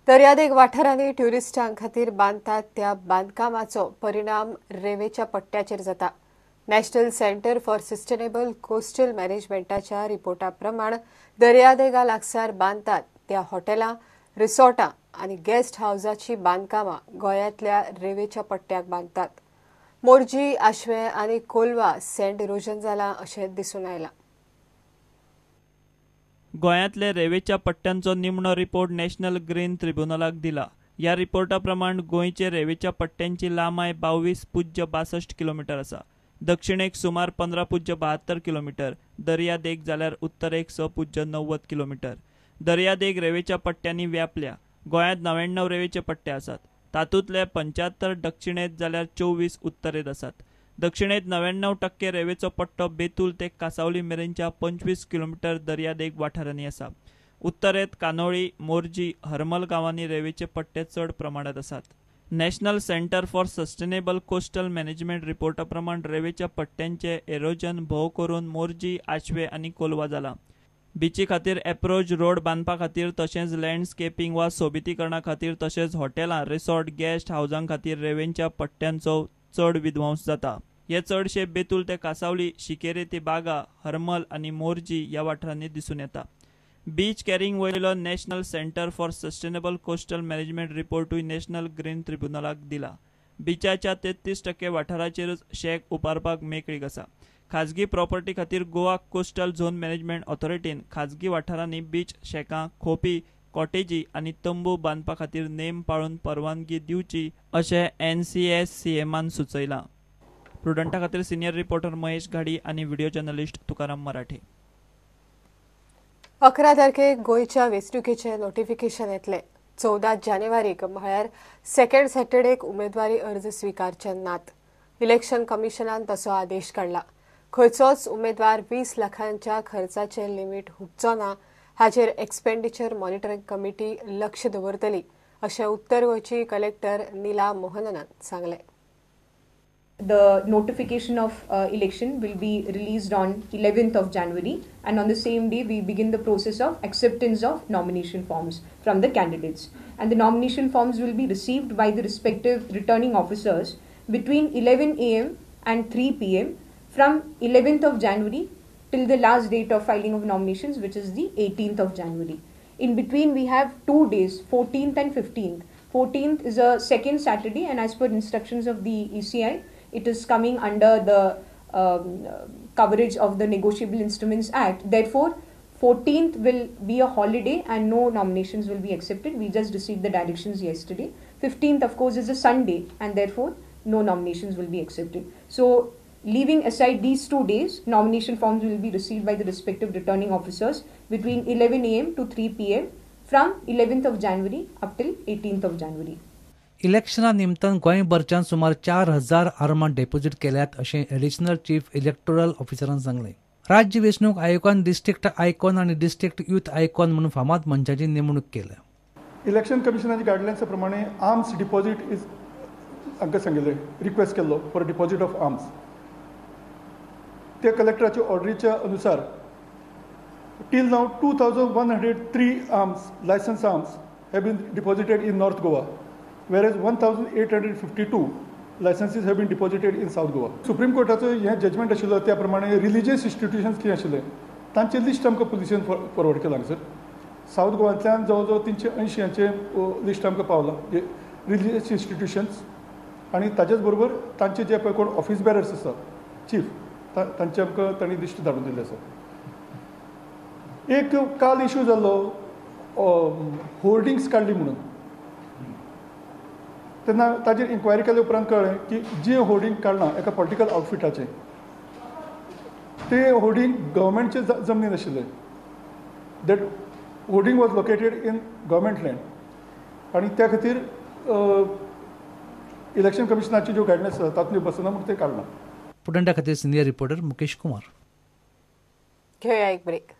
दर्यादेग वाठारांनी ट्युरिस्टां खातीर बांदतात त्या बांदकामाचो परिणाम रेवेच्या पट्ट्याचेर जाता. National centre for sustainable coastal मॅनेजमेंटाच्या रिपोर्टा प्रमाण दर्यादेगा लागसार बांदतात त्या हॉटेलां, रिसॉर्टां आनी गेस्ट हावजाची बांदकामां गोंयांतल्या रेवेच्या पट्ट्याक बांदतात. मोरजी, आश्वें आनी कोलवा सँड इरोजन जालां अशें दिसून आयलां. गोंयांतले रेवेच्या पट्ट्यांचो निमणो रिपोर्ट नॅशनल ग्रीन ट्रिब्युनलाक दिला. ह्या रिपोर्टा प्रमाण गोंयचे रेवेच्या पट्ट्यांची लांबाय 22.62 किलोमिटर आसा. दक्षिणेक सुमार 15.72 किलोमिटर दर्यादेग जाल्यार उत्तरेक 6.90 किलोमिटर दर्यादेग रेवेच्या पट्ट्यांनी व्यापल्या. गोंयांत 99 रेवेचे पट्टे आसात. तातूंतले 75 दक्षिणेंत जाल्यार 24 उत्तरेंत आसात. दक्षिणेंत 99% रेवेचो पट्टो बेतूल ते कासावली मेरेनच्या 25 किलोमिटर दर्यादेग वाठारांनी आसा. उत्तरेंत कानोळी, मोरजी, हरमल गांवांनी रेवेचे पट्टे चड प्रमाणांत आसात. National centre for sustainable coastal management रिपोर्टा प्रमाण रेवेच्या पट्ट्यांचे एरोजन भोव करून मोरजी, आश्वे आनी कोलवा जाला. बिची खातीर एप्रोच रोड बांदपा खातीर तशेंच लँडस्केपिंग वा सोबितीकरणा खातीर तशेंच हॉटेलां, रिसॉर्ट, गेस्ट हावजां खातीर रेवेंच्या पट्ट्यांचो चड विध्वंस जाता. हे चडशे बेतूल ते कासावली, शिकेरे ते बागा, हरमल आनी मोरजी ह्या वाठारांनी दिसून येता. बीच कॅरिंग वयलो national centre for sustainable coastal management रिपोर्टूय national green ट्रिब्युनलाक दिला. बिचाच्या 33% वाठाराचेरच शॅक उबारपाक मेकळीक आसा. खाजगी प्रॉपर्टी खातीर गोवा कोस्टल झोन मॅनेजमेंट ऑथॉरिटीन खाजगी वाठारांनी बीच शॅकां, खोपी, कॉटेजी आनी तंबू बांदपा खातीर नेम पाळून परवानगी दिवची अशें NCSCM सुचयलां. प्रुडंटा खातीर सिनियर रिपोर्टर महेश घाडी आनी व्हिडिओ जर्नलिस्ट तुकाराम मराठे. 11 तारखेक गोंयच्या वेंचणुकेचें नोटिफिकेशन येतलें. 14 जानेवारीक म्हळ्यार सेकंड सॅटर्डेक उमेदवारी अर्ज स्विकारचे नात. इलेक्शन कमिशनान तसो आदेश काडला. खंयचोच उमेदवार 20 लाखांच्या खर्चाचें लिमीट हुपचो ना हाचेर एक्सपेंडिचर मॉनिटरींग कमिटी लक्ष दवरतली अशें उत्तर गोंयची कलेक्टर नीला मोहननान सांगलें. The notification of election will be released on 11th of January, and on the same day we begin the process of acceptance of nomination forms from the candidates, and the nomination forms will be received by the respective returning officers between 11 a.m. and 3 p.m. from 11th of January till the last date of filing of nominations, which is the 18th of January. In between we have 2 days, 14th and 15th. 14th is a second Saturday, and as per instructions of the ECI, it is coming under the coverage of the Negotiable Instruments Act. Therefore, 14th will be a holiday and no nominations will be accepted. We just received the directions yesterday. 15th, of course, is a Sunday, and therefore no nominations will be accepted. So, leaving aside these 2 days, nomination forms will be received by the respective returning officers between 11 a.m. to 3 p.m. from 11th of January up till 18th of January. इलेक्शना निमतान गोंयभरच्यान सुमार 4000 आर्मां deposit केल्यात अशें additional chief electoral ऑफिसरान सांगलें. राज्य वेंचणूक आयोगान district icon आनी district youth icon म्हणून फामाद मनशाची नेमणूक केल्या. इलेक्शन कमिशनाच्या गायडलायन्सा प्रमाणे आर्म्स डिपॉझिट is हांकां सांगिल्लें, रिक्वेस्ट केल्लो फॉर डिपॉझिट ऑफ आर्म्स. त्या कलेक्टराच्या ऑर्डरीच्या अनुसार till now 2103 arms, licence arms have been deposited in North Goa, whereas 1852 licenses have been deposited in South Goa. Supreme कोर्टाचो हें जजमेंट आशिल्लो त्या प्रमाणे रिलिजियस इन्स्टिट्युशन्स कितें आशिल्ले तांचें लिस्ट आमकां पुलिसेन फॉरवर्ड केलां सर. सावथ गोवांतल्यान जवळ जवळ 380 हांचें लिस्ट आमकां पावलां रिलिजियस इन्स्टिट्युशन्स, आनी ताचेच बरोबर तांचे जे पळय कोण ऑफिस बेरर्स आसा चीफ तांचे आमकां तांणी लिस्ट धाडून दिल्लें आसा. एक काल इशू जाल्लो होर्डिंग्स काडली म्हणून, तेन्ना ताजेर इन्क्वायरी केल्या उपरांत कळ्ळें की जे होर्डिंग काडलां एका पॉलिटिकल आउटफिटाचें तें होर्डिंग गव्हर्मेंटचे जमनीन आशिल्लें. That hoarding was located in government land, आनी त्या खातीर इलेक्शन कमिशनाची ज्यो गायडलायन्स आसा तातूंत बसना म्हूण तें काडलां. प्रुडंटा खातीर सिनियर रिपोर्टर मुकेश कुमार. घेवया एक ब्रेक.